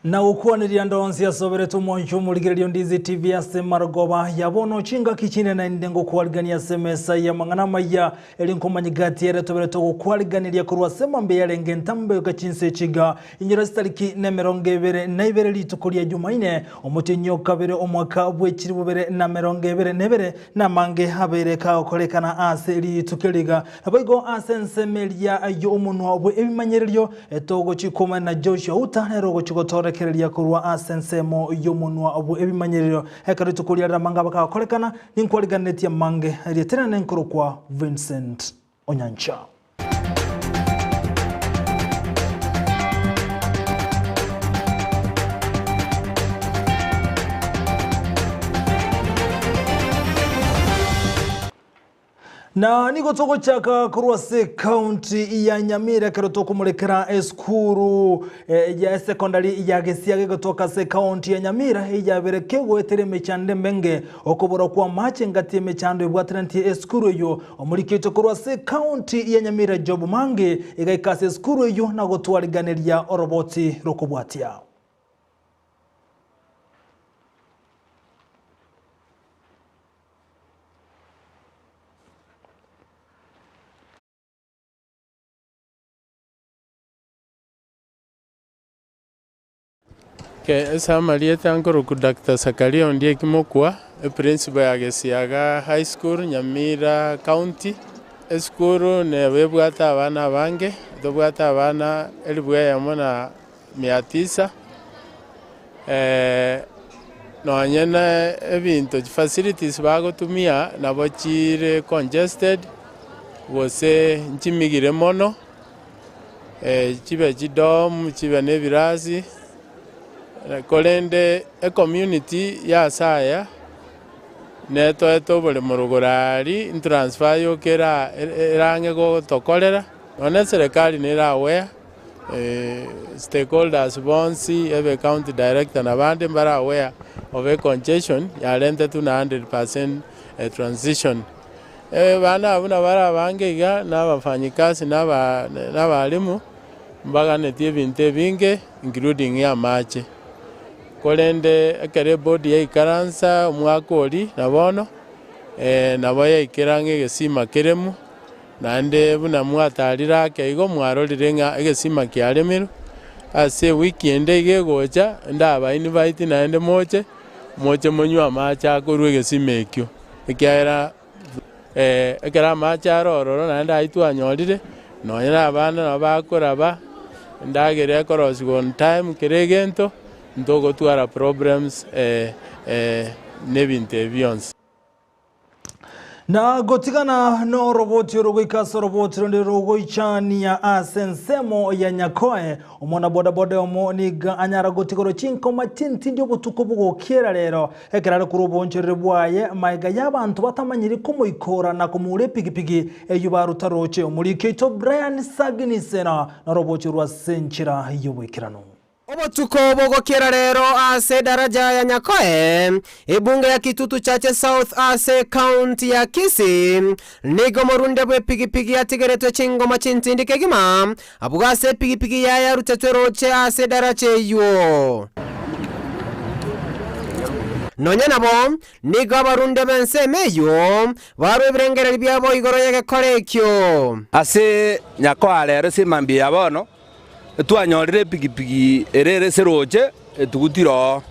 Na gokwaneria ndonsi asoberete omwancho omorigererio Ndizi TV ase marogoba ya bono chingaki chinde naende ngokwarigania ase emesa y'amang'ana amaya eri nkomanya gati ere toberete ogokwariganeria korwa ase mambia yarenge entambe goika chinsa echiga inyora chitariki nemerongo ebere na ibere rituko ria Jumaine omotienyi o kabere omwaka bwe chilifu bibere na merongo ebere na ebere namange abeire kagokorekana ase rituko eriga Naboigo ase ensemo eria y'omonwa bwe ebimanyererio, togochia komanya na Joshua Uta nere ogochia gotorekereria korwa ase ensemo y'omonwa bwe ebimanyererio. Ekero rituko riarire amange aba kagokorekana, ninkwariganetie amange. Erieta riane nkorokwa Vincent Onyancha. Na nigo togochaka korwa ase ekaunti ya Nyamira ekero tokomorekera esukuru eh, ya esekondari ya Gesiaga egotoka ase ekaunti ya Nyamira eyabere kegoetera emechando emenge okobora kwa amache engati emechando ebwatanetie esukuru eyio omorikete korwa ase ekaunti ya Nyamira Job Mange egaika ase esukuru eyio na gotwariganeria oroboti rokobwatia. Ase amarieta nkorokwa Doctor Zakaria Ondieki Mokua, eprinciple ya Gesiaga High School, Nyamira County. Esukuru nabo ebwate abana abange, tobwate abana elifu eyemo na mia tisa. Nonye na ebinto chifacilities bagotumia nabo chire congested, gose nchimigire mono, chibe chidorm, chibe na ebirasi, korende ecommunity ya ase aya netoete oboremo rogoro aria, etransfer yoka era erang'e gotokorera, nonya na eserekari nere aware. Stakeholders bonsi, ebe county director na abande mbare aware of a congestion yarentetwe na 100% transition. Abana abwo nabare abange iga na abafanyikazi na aba na abalimu mbaganetie ebinto ebinge including amache. Korende ekero ebodi yaikaransa omwaka oria na bono, nabo yaikera ng'a egesima keremu. Naende buna mwatarire ake igo mwarorire ng'a egesima kiaremirwe, ase ewiki ende iga egocha, ndaba invite naende moche, moche monywe amache akorwa egesima ekio, ekiagera ekero amache are ororo naende aywo twanyorire, nonye na abana nabo bakoraba, endagera ekorosigwa on time kera egento, ntogotwara problems na ebinto ebi bionsi. Na gotigana noroboti oro goika ase oroboti ronde rogoichania ase ensemo ya Nyakoe, omwana bodaboda omo nigo anyara gotigorwa chinkoma chintindi obotuko bogokiera rero, ekero are korwa oboonchoreri bwaye magega y'abanto batamanyiri komoikora na komoura epigipigi eyio baruta roche. Omoriki oito Brian Sagini Sena noroboti orwo ase enchera y'oboikeranu. Obotuko bogokera rero ase edaraja ya Nyakoe, ebunge ya Kitutu Chache South ase ekaunti ya Kisii, nigo omorundia bw'epigipigi atigeretwe chingoma chintindi kegima abwo ase epigipigi yaye yarutetwe roche ase edaraja eyio. Nonya nabo, nigo abarundia b'ensemo eyio barua ebirengererio biabo igoro y'egekora ekio. Ase Nyakoe rero ase emambia ya bono, Twanyorire epigipigi ere ere ase roche etugutire oo.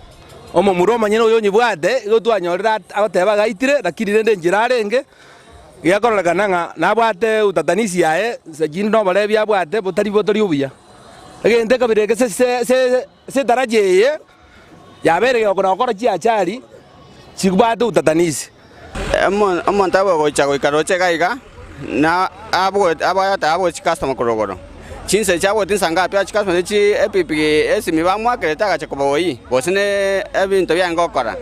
Omomura omonyene oyo onyebwate, igo twanyorire agoteba agaitire, lakini rende enchera arenge, gekororekana ng'a nabwate utatanisi yaye, nse chinde na oborebi abwate botari botori obuya. Egento ekabira eke se se se ase etaraja eye, yabeire gegokona gokora chiachari, chibwate utatanisi. Omonto agocha goika roche iga iga, na abwate chikastoma korwa igoro. Chinsa echi abwate chinsa ngapi chikastoma echi epikipiki esimi bamoakerete agacha kobaoyia, gose ne ebinto biaye ngokora.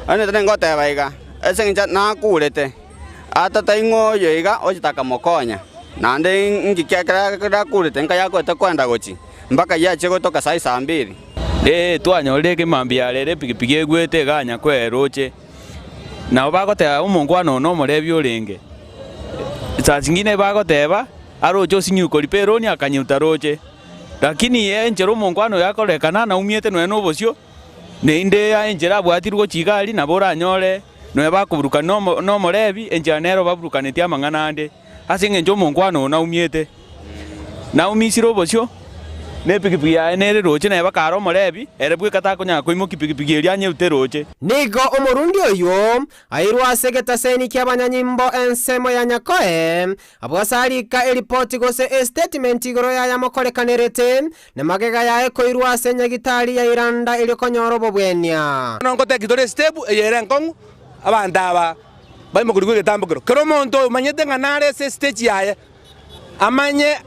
Onye tari ngoteba iga, ase eng'encho nakurete, atata ing'o oyo iga ochete akamokonya, naende inki ekero akurete nkai akoete koenda gochia, mpaka ayio achie gotoka saa saa mbiri. Ee, twanyorire ekemambia rero epikipiki egwete eganya kweroche. Nabo bagoteba omonkwana oo nomorebi orenge. Saa zingine bagoteba aroche osinywe koripa eroni akanyeuta roche. Lakini enchera omonkwana oyo akorekana naumiete nonya na obosio, naende enchera abwatirwe gochia iga aria nabo oranyore nonya bakoburukana na omo na omorebi, enchera nere obaburukanetie amang'ana ande, ase eng'encho omonkwana oyo naumiete. Naumisire obosio, na epikipiki yaye nere roche naye bakara omorebi, ere bweka takonyara koimokia pikipiki eria anyerute roche. Nigo omorundi oyio airwe ase egetaseni ki'abanyanyimbo ensemo ya Nyakoe, abwo ase arika eripoti gose estatement igoro y'ayamokorekanerete, na magega yaye koirwa ase nyagitari ya Iranda erio konyora obobwenia. Bono ngoteki tore estep eye ere enkong'u, abanto aba baimokerigwe egetambokero. Kera omonto omanyete ng'a nare ase estage yaye, amanye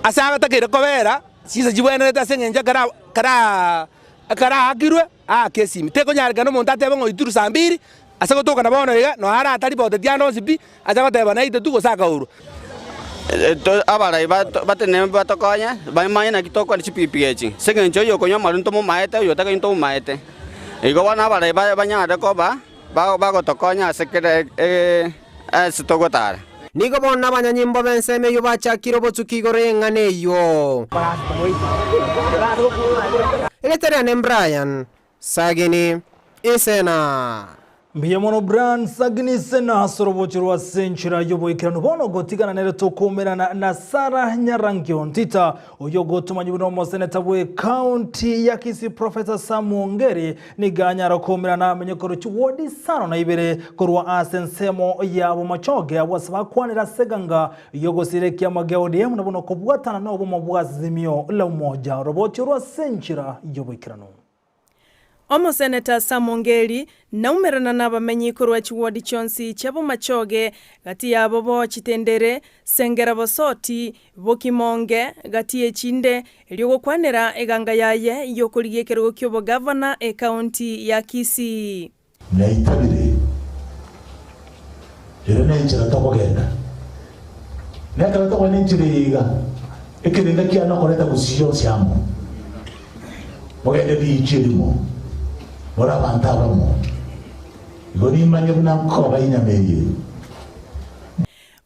ase agatakeire kobera, chinsa chibwenerete ase eng'encho ekero ekero ekero aakirwe, aake esimi. Tekonyarekana omonto atebe ng'a oitirwe saa mbiri, ase gotokana bono iga, nonya are ataripoteti ande onsi pi, acha goteba naitwe gose akaurwa. Abarai batenene batokonye, bamanye naki tokwana chipigipigi echi, ase eng'encho oyio okonywa amarwa ntomomaete, oyio otakonywa ntomomaete. Igo bono abarai banyare koba bagotokonya ase kera ase togotara. Nigo bono abanyanyimbo b'ensemo eyio bachakire obotuki igoro y'eng'ana eyio. Erieta riane Brian Sagini Isena. Mbuya mono Brian Sagini Isena ase orobocho rwa ase enchera y'oboikeranu. Bono gotigana nere tokoumerana na Sarah Nyarangi Ontita oyio ogotomanywa buna omoseneta bw'ecounty ya Kisii Professor Sam Ongeri Nigo anyare koumerana amenye korwa chiwodi isano na ibere korwa ase ensemo ya Bomachoge, abwo ase bakwanire ase eganga y'ogosira ekiama gia ODM na buna okobwatana nobomo bwa Azimio la Umoja, oroboti orwo ase enchera y'oboikeranu. Omoseneta Sam Ongeri naumerana nabamenyi korwa chiwodi chionsi chia Bomachoge, gati yabo bo Chitendere, Sengera Bosoti, Bokimonge, gati y'echinde, erio gokwanera eganga yaye y'okorigia ekerogo ki'obogavana ekaunti ya Kisii. Naitabire, ere nenchera tokogenda. Na ekero tokogenda enchera eye iga, ekerenga kiane okoreta gusii yonsi amo, mogende riicho erimo, more abanto abamo. Igo nimanye buna nkoba inyama eye.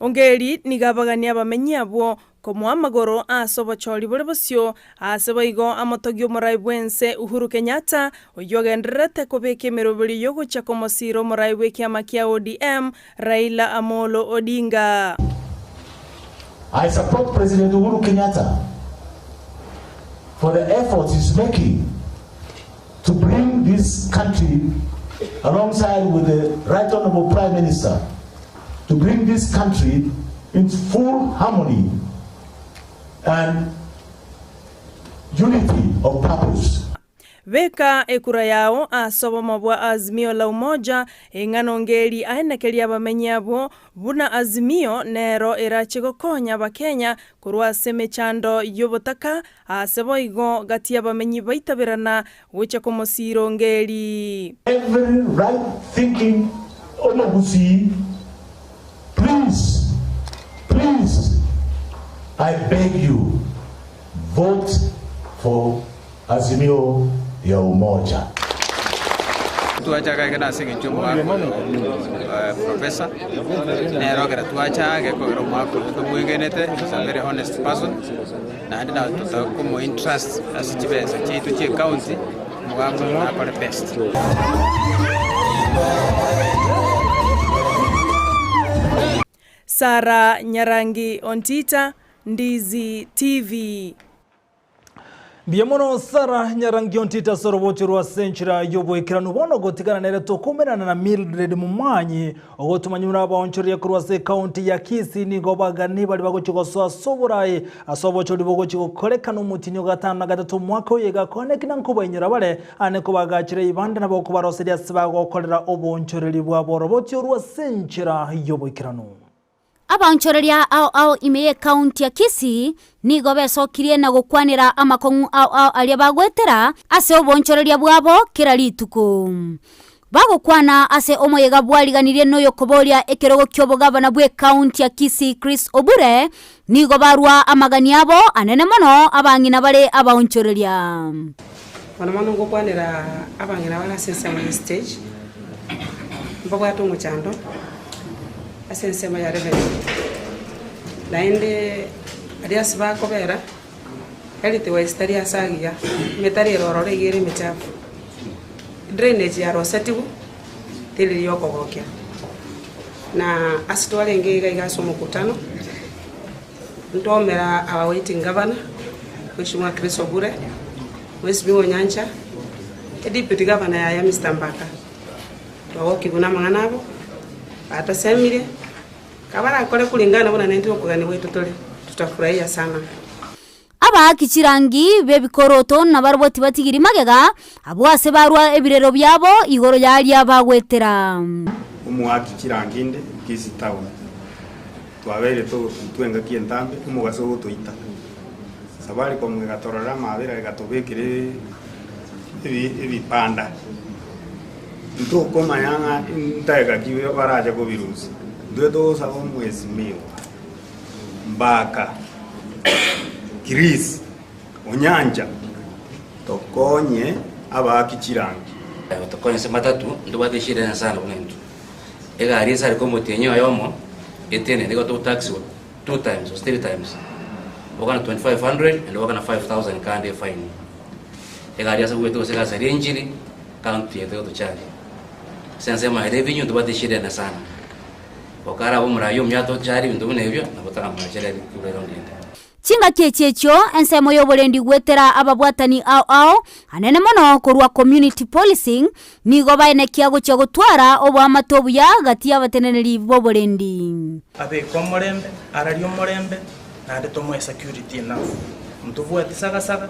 Ongeri nigo abagania abamenyi abwo komoa amagoro ase obochori bore bosio, ase boigo amotogie omorai bw'ense Uhuru Kenyatta, oyio ogendererete kobeka emeroberi y'ogochia komosiira omorai bw'ekiama kia ODM, Raila Amolo Odinga. I support President Uhuru Kenyatta for the efforts he's making to bring this country alongside with the Right Honourable Prime Minister to bring this country in full harmony and unity of purpose. Beka ekura yao ase obomo bwa Azimio la Umoja, eng'ana ongeri aenekerie abamenyi abwo buna Azimio nero erache gokonya abakenya korwa ase emechando y'obotaka Aase boigo gati y'abamenyi baitaberana gocha komosiira ongeri. Every right thinking Omogusii please please I beg you vote for Azimio ya Umoja. Twachaga ekero ase eng'encho y'omogaka oyo professor, nere ekero twachaga ekogera omogaka oyo tomwegenete, is a very honest person, naende nabo totakomo entrust ase chibesa chiaito chia ecounty, omogaka oyo nakore best. Sarah Nyarangi Ontita, Ndizi TV. Mbuya mono Sarah Nyarangio Ntita ase orobocho rwa ase enchera y'oboikeranu. Bono gotigana nere tokomerana na Mildred Momanyi ogotumanyura abaonchoreria korwa ase ekaunti ya Kisii nigo bagani baria bagochia gosoa ase oborai ase obochori bogochia gokorekana omotienyi o gatano na gatato omwaka oyo iga koneki na nkobainyora bare ane kobagachera ebibanda nabo okobaroseria ase bagokorera oboonchoreri bwabo oroboti orwo ase enchera y'oboikeranu. Abaonchoreria ao ao ime y'Ekaunti ya Kisii nigo besokirie na gokwanera amakong'u ao ao aria bagoetera ase oboonchoreria bwabo kera rituko. Bagokwana ase omoyega bwariganirie noyokoboria ekerogo ki'obogavana bw'Ekaunti ya Kisii Chris Obure, nigo barua amagani abo anene mono abang'ina bare abaonchoreria. Mono mono ngokwanera abang'ina bare ase ensemo ya stage, mbabwate omochando ase ensemo ya revenue. Naende aria ase bakobera, Health wise tari ase agiya, emetaro ere ororo iga ere emechafu, drainage yarosetigwe, teri riria okogokia. Na ase twarenge iga iga ase omokutano, ntomera our waiting governor, Mheshimiwa Chris Obure, Mheshimiwa Onyancha, e deputy governor yaya Mister Mbaka, twagokigwa na amang'ana abo, batosemirie. Kabarakore kulingana buna naintwe okogania gwaito tore, tutafurahia sana. Abaaki chirangi b'ebikoroto nabarabwo tibatigiri magega, abwo ase barua ebirero biabo igoro y'aria bagwetera. Omoaki chirangi inde Kisii town, twabeire togotutwa engaki entambe, omogaso ogotoita. Safaricom egatororera amabera egatobekera ebipanda. Ntokomanya ng'a ntageka ki barache kobirusia. Intwe togosaba omwesimigwa Mbaka Chris Onyancha tokonye abaaki chirangi. Tokonye ase matatu ntobwate eshida ene sana buna intwe. Egari ase arenge omotienyi oyomo etenene nigo togotaxiwa two times gose three times, okana 2500 naende okana 5000 kande efaini. Egari ase goeta gose egasi aria enchiri. County yaito gotochari ase ensemo ya revenue ntobwate eshida ene sana okara abe omoraia omuya atochari ebinto buna ebio nabo toramwachere ribaga ongende. Chingaki echi echio ensemo y'oborendi gwetera ababwatani ao ao anene mono korwa community policing nigo baenekia gochia gotwara oboamate obuya gati y'abateneneri b'oborendi. Abeke omorembe, ararie omorembe, naende tomoe security enough. Ntobwati sagasaga,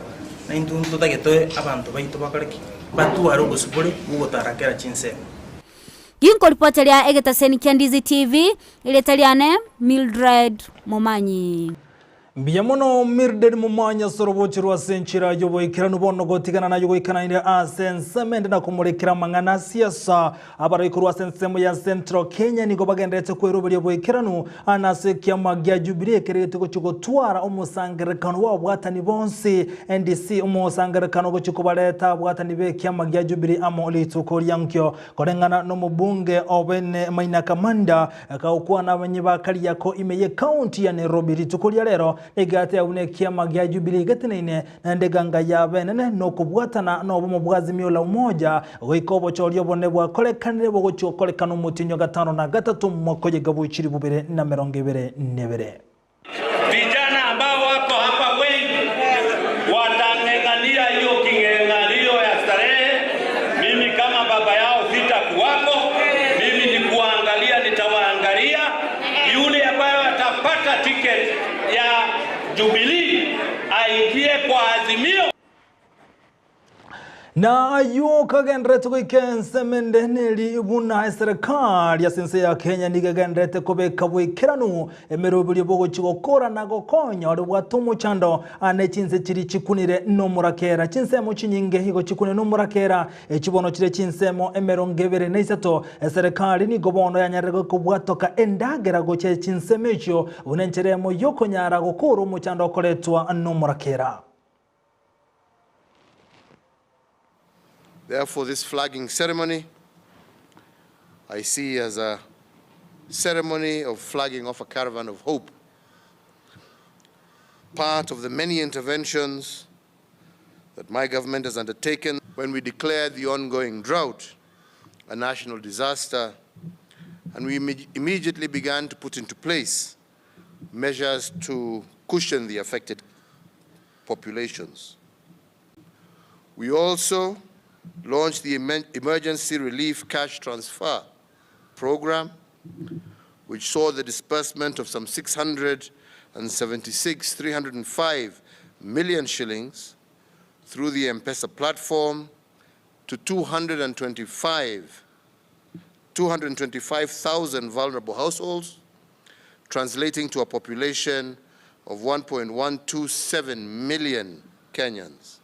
na intwe ntotagete abanto baito bakore ki? Batware obosibore bw'ogotara kera chinsemo. Ginkoripoteria egetaseni kia Ndizi TV, erieta riane Mildred Momanyi. Mbuya mono Mildred Momanyi ase orobochi rwa ase enchera y'oboikeranu bono gotigana naye goikanaine ase ensemo ende na komorekera amang'ana a siasa. Abarai korwa ase ensemo ya Central Kenya nigo bagendererete kweroberia oboikeranu na ase ekiama gia Jubilee ekeregete gochia gotwara omosangererekano bw'ababwatani bonsi, NDC, omosangererekano ogochia kobareta ababwatani b'ekiama gia Jubilee amo rituko ria nkio. Koreng'ana nomobunge obene Maina Kamanda akagokwana abamenyi ba Kariakoo ime y'ecounty ya Nairobi rituko ria rero nigo buna ekiama gia Jubilee geteneine Naende eganga y'abenene nokobwatana nobomo bwa Azimio la Umoja, goika obochori obonene bwakorekanire bogochia gokorekana omotienyi o gatano na gatato mwaka oye bwe chilifu bibere na emerongo ebere nebere. Vijana ambao wako hapa wengi watang'eng'ania hiyo king'eng'anio ya starehe. Mimi kama baba yao sitakuwako, mimi ni kuangalia, nitawaangalia. Yule ambayo atapata ticket ya Jubilee aingie kwa Azimio. Na ayio kagenderete goika ensemo ende neri buna eserekari ase ense ya Kenya nigo egenderete kobeka boikeranu emeroberio bogochia gokora na gokonya ore bwate omochando ane chinse chiri chikunire nomorakera. Chinsemo chinyinge igo chikunire nomorakera echi bono chire chinsemo emerongo ebere na isato. Eserekari nigo bono yanyarire kobwatoka endagera gochia chinsemo echio buna enchera emo yokonyara gokora omochando okoretwa nomorakera. Therefore, this flagging ceremony I see as a ceremony of flagging off a caravan of hope, part of the many interventions that my government has undertaken when we declared the ongoing drought a national disaster, and we immediately began to put into place measures to cushion the affected populations. We also launched the Emergency Relief Cash Transfer Program, which saw the disbursement of some 676, 305 million shillings through the M-Pesa platform to 225,000 vulnerable households, translating to a population of 1.127 million Kenyans.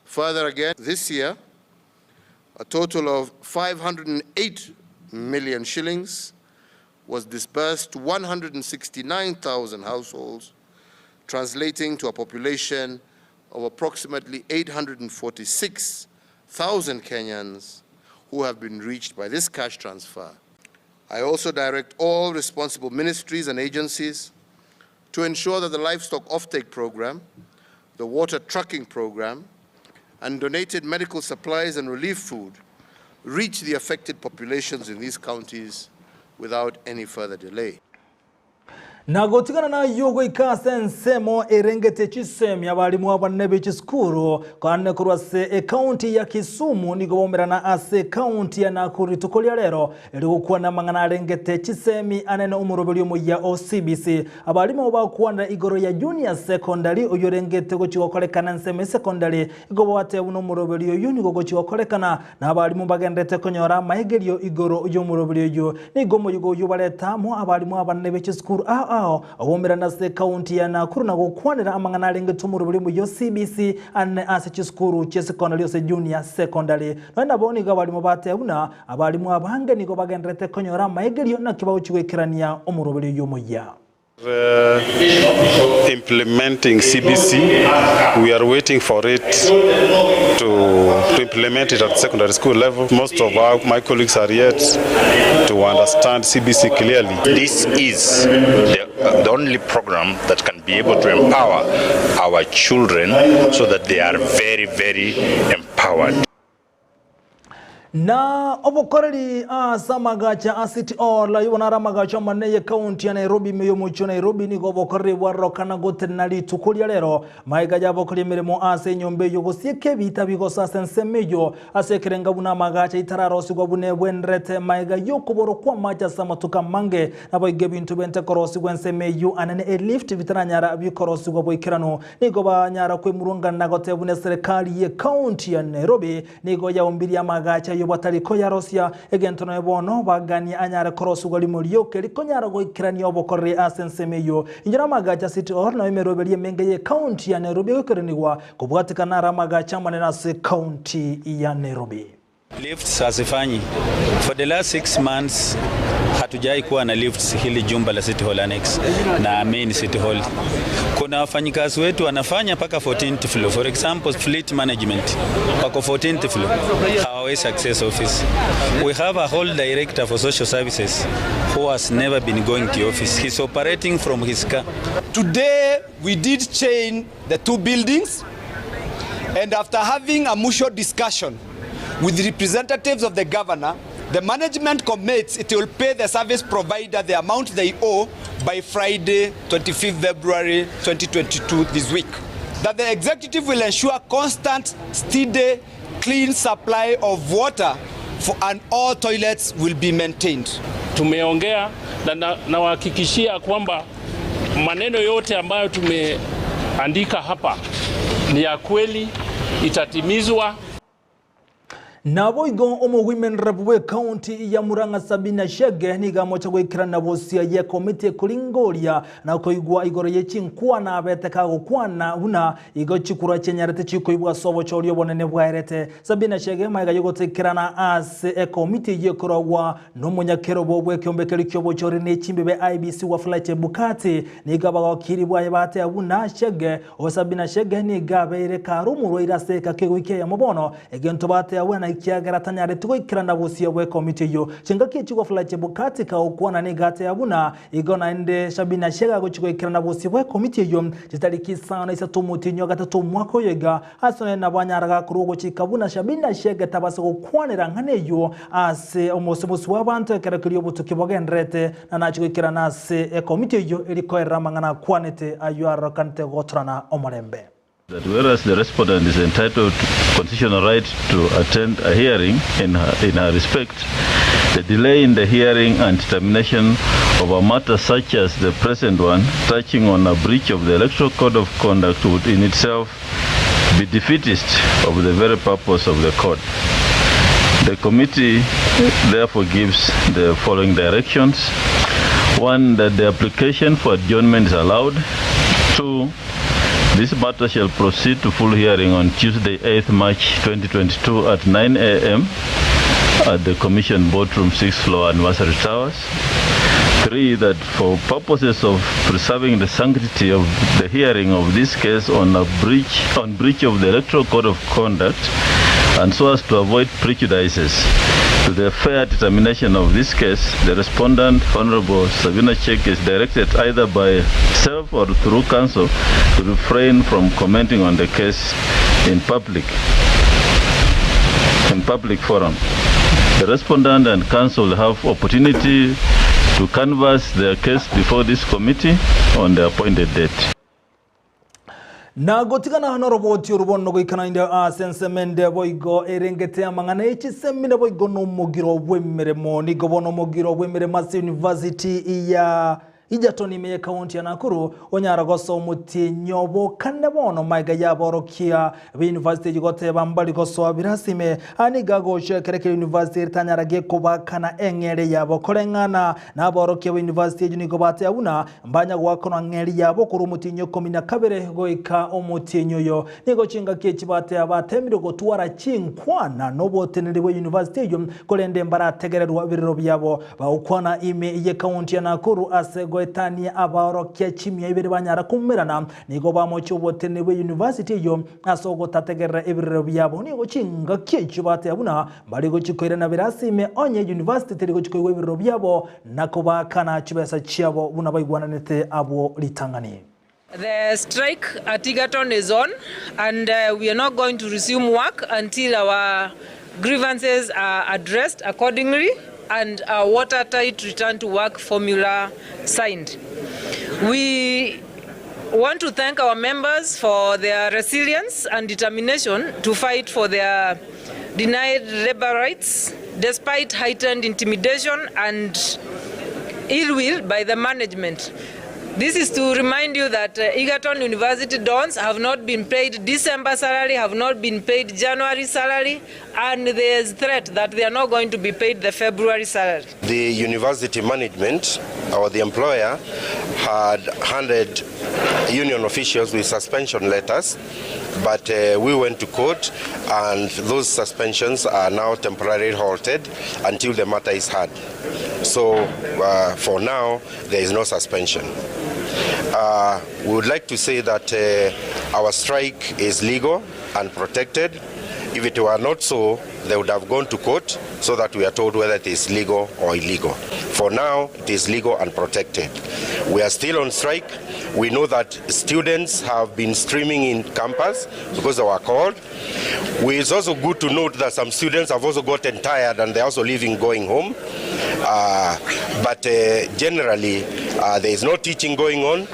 Further again, this year, a total of 508 million shillings was disbursed to 169,000 households, translating to a population of approximately 846,000 Kenyans who have been reached by this cash transfer. I also direct all responsible ministries and agencies to ensure that the livestock offtake program the water trucking program and donated medical supplies and relief food reach the affected populations in these counties without any further delay. Na gotigana nayio goika ase ensemo erengete chisemi abalimu abanene be chisukuru kane korwa ase ekaunti ya Kisumu nigo baumerana ase ekaunti ya Nakuru rituko ria rero erio gokwana amang'ana arengete chisemi anene omoroberi omoyia o CBC. Abalimu bakwanera igoro ya Junior Secondary oyio orengete gochia gokorekana ensemo esecondary igo babatebia buna omoroberi oyio nigo ogochia gokorekana Na abalimu mbagenderete konyora amaegerio igoro y'omoroberi oyio. Nigo omoyega oyio bareta amo abalimu abanene be chisukuru ao ao abaumerane ase ekaunti ya Nakuru na gokwanera amang'ana arengete omoroberi omoyio CBC ane ase chisukuru chia secondary ase junior secondary. Nonya nabo nigo abalimu bateba buna abalimu abange nigo bagenderete konyora amaegerio naki bagochia goikerania omoroberi oyio omoyia. Implementing CBC, we are waiting for it to, to implement it at secondary school level. Most of our, my colleagues are yet to understand CBC clearly. This is the, the only program that can be able to empower our children so that they are very, very empowered. Na obokoreri ase amagacha a City Hall, ayio bono are amagacho amanene y'ekaunti ya Nairobi ime y'omochie o Nairobi, nigo obokoreri bwarorokana gotenena rituko ria rero. Magega y'abakori emeremo ase enyomba eyio gosieka ebiita bigosa ase ensemo eyio ase ekerenga buna amagacha itararosigwa buna ebwenerete magega y'okoborwa kw'amache ase amatuko amange, naboigo ebinto bente korosigwa ensemo eyio anene elift bitaranyara bikorosigwa boikeranu. Nigo banyara kwemurungana na goteba buna eserekari y'ekaunti ya Nairobi Nigo yaumbirie amagacho ayio batari koyarosia, egento nonya bono baganie anyare korosigwa rimo rioka rikonyara goikerania obokoreri ase ensemo eyio. Inchera amagacho a City Hall nao emeroberi emenge y'ecounty ya Nairobi egoikeranigwa kobwatekana naro amagacho amanene ase ecounty ya Nairobi. Lifts hazifanyi. For the last 6 months hatujai kuwa na lifts hili jumba la City Hall Annex na main City Hall. Kuna wafanyikazi wetu wanafanya mpaka 14th floor. For example, fleet management wako 14th floor, hawawezi access office. We have a whole director for social services who has never been going to office. He's operating from his car. Today we did chain the two buildings and after having a mutual discussion with representatives of the governor, the management commits it will pay the service provider the amount they owe by Friday 25th February 2022 this week. That the executive will ensure constant, steady, clean supply of water for and all toilets will be maintained. Tumeongea na nawahakikishia kwamba maneno yote ambayo tumeandika hapa ni ya kweli, itatimizwa. Naboigo omowomen rep bw'ecounty ya Murang'a Sabina Chege nigo amocha goikerana bosio y'ekomiti ekoringoria na koigwa igoro ye chinkwana abete kagokwana buna igo chikura chianyarete chikoibwa ase obochori obonene bwaerete. Sabina Chege magega yogotekerana ase ekomiti eyio ekoragwa nomonyakerobo bw'ekeombe keria ki'obochori ne chimbibe IEBC Wafula Chebukati nigo abagokiri bwaye bateba buna Chege o Sabina Chege nigo abeire kare omorwaire ase ekaka egoika eyemo bono Egento bateabwe na ekiagera tanyareti goikerana bosio bw'ekomiti eyio. Chingaki echi Wafula Chebukati kagokwana nigo ateba buna igo naende Sabina Chege agochia goikerana bosio bw'ekomiti eyio chitariki isano na isato omotienyi o gatato omwaka oyo iga. Ase onye nabo anyara gakorwa ogochika buna Sabina Chege tabasa gokwanera ng'ana eyio ase omosemosi bw'abanto ekero keria obotuki bogendererete na nachie goikerana ase ekomiti eyio eria koerera amang'ana akwanete ayio arorekanete gotorana omorembe. That whereas the respondent is entitled to constitutional right to attend a hearing in her, in her respect, the delay in the hearing and determination of a matter such as the present one, touching on a breach of the Electoral Code of Conduct would in itself be defeatist of the very purpose of the code. The committee therefore gives the following directions. One, that the application for adjournment is allowed. Two, this matter shall proceed to full hearing on Tuesday, 8th March 2022 at 9 a.m. at the Commission Boardroom, 6th floor, Anniversary Towers. 3, that for purposes of preserving the sanctity of the hearing of this case on a breach, on breach of the Electoral Code of Conduct, and so as to avoid prejudices, To the fair determination of this case, the respondent, Honorable Sabina Chege, is directed either by self or through counsel to refrain from commenting on the case in public in public forum. The respondent and counsel have opportunity to canvass their case before this committee on the appointed date. Na gotigana noroboti oru bono goikana inde ase ensemo ende boigo erengete amang'ana ye chisemi na boigo nomogiro bw'emeremo. Nigo bono omogiro bw'emeremo ase university ya Egerton ime y'ekaunti ya Nakuru onyara gosoa omotienyi obo kane bono magega y'aborokia b'university eyio goteba mbari gosoa birasi ime. Aya nigo agocha ekero ekero university eritanyara gekobakana eng'eria yabo koreng'ana naborokia b'university eyio nigo bateba buna Mbanya goakanwa ng'eri yabo korwa omotienyi o ikomi na kabere goika omotienyi oyo. Nigo chingaki echi batea bateemire gotwara chinkwana noboteneneri bwe university eyio, korende mbarategererwa ebirero biabo. Bagokwana ime y'ekaunti ya Nakuru ase goetania abaorokia chimia ibere banyara koumerana, nigo bamochia oboteneneri bwe university eyio ase ogotategerera ebirero biabo. Nigo chingaki echio batea buna mbare gochia koirana birasi ime onye university teri gochia koigwa ebirero biabo Na kobaakana chibesa chiabo buna baigwananete abwo ritang'ani. The strike at Egerton is on and we are not going to resume work until our grievances are addressed accordingly and our watertight return to work formula signed. We want to thank our members for their resilience and determination to fight for their denied labor rights despite heightened intimidation and ill will by the management. This is to remind you that uh, Egerton University dons have not been paid December salary, have not been paid January salary, and there is threat that they are not going to be paid the February salary. The university management or the employer had handed union officials with suspension letters, but uh, we went to court and those suspensions are now temporarily halted until the matter is heard. So uh, for now, there is no suspension. Uh, we would like to say that uh, our strike is legal and protected. If it were not so, they would have gone to court so that we are told whether it is legal or illegal. For now, it is legal and protected. We are still on strike. We know that students have been streaming in campus because they were called. We, it's also good to note that some students have also gotten tired and they're also leaving going home. Uh, but uh, generally, uh, there is no teaching going on.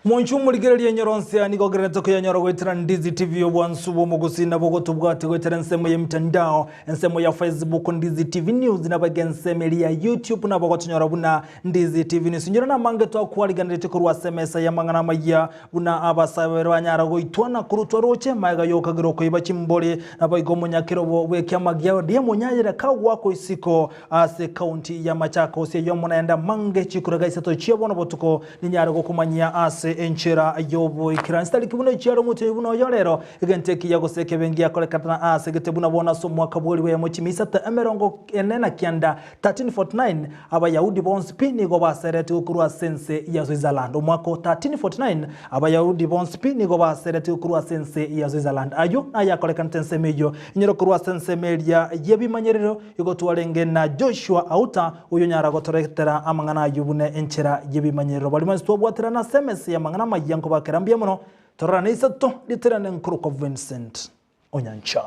Omonche omorigereria enyoro nse nigo ogererete koyanyora goetera Ndizi TV obwansu bw'omogusii nabo gotobwate goetera ensemo y'emitandao ensemo ya Facebook Ndizi TV News nabo ensemo eria ya YouTube nabo gotonyora buna Ndizi TV News inyora namange twakwariganeretie korwa ase emesa y'amang'ana amaya buna abasae babere banyara goitwa na korutwa roche magega y'okagira okoiba chimbori naboigo omonyakerobo bw'ekiama gia ODM Onyayere kagwakwa isiko ase ekaunti ya Machakos eyio naende amange chikurega isato chia bono botuko Ninyare gokomanyia ase enchera y'oboikeranu. Chitariki buna echiare omotienyi buna oyo rero, egento ekiya gose ekebe ngiakorekana aase gete buna bono ase omwaka bw'elifu eyemo chimia isato emerongo ene na kianda, 1349, Abayahudi bonsi pi nigo baseretigwe korwa ase ense ya Switzerland. Omwaka o 1349, Abayahudi bonsi pi nigo baseretigwe korwa ase ense ya Switzerland. Ayio nayakorekanete ensemo eyio inyore korwa ase ensemo eria y'ebimanyerero Igo twarenge na Joshua Auta, oyonyara gotoretera amang'ana ayio buna enchera y'ebimanyerero. Baria bonsi twabwaterana ase emesa y'amang'ana amayia nkobakera mbuya mono. Tororane isato riterane nkorokwa Vincent Onyancha.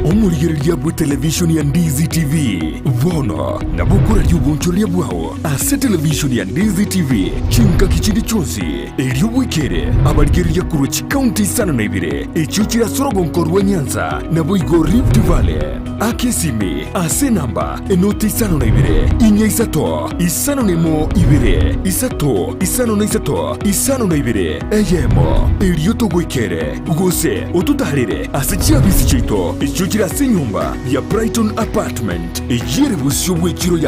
Omorigereria bw'etelevishoni ya Ndizi TV bono nabo okoraria obonchoreria bwao ase televishoni ya Ndizi TV chingaki chinde chionsi, erio bwekere abarigereria korwa chikaunti isano na ibere echio chire ase orogonko rwa Nyanza naboigo Rift Valley. Aka esimi ase enamba enoti isano na ibere, inya isato, isano na emo ibere, isato, isano na isato, isano na ibere, eyemo, erio togoikere, gose ototaarere ase chiabisi chiaito echio chire ase enyomba ya Brighton Apartment, eyio ere bosio bw'echiro ya.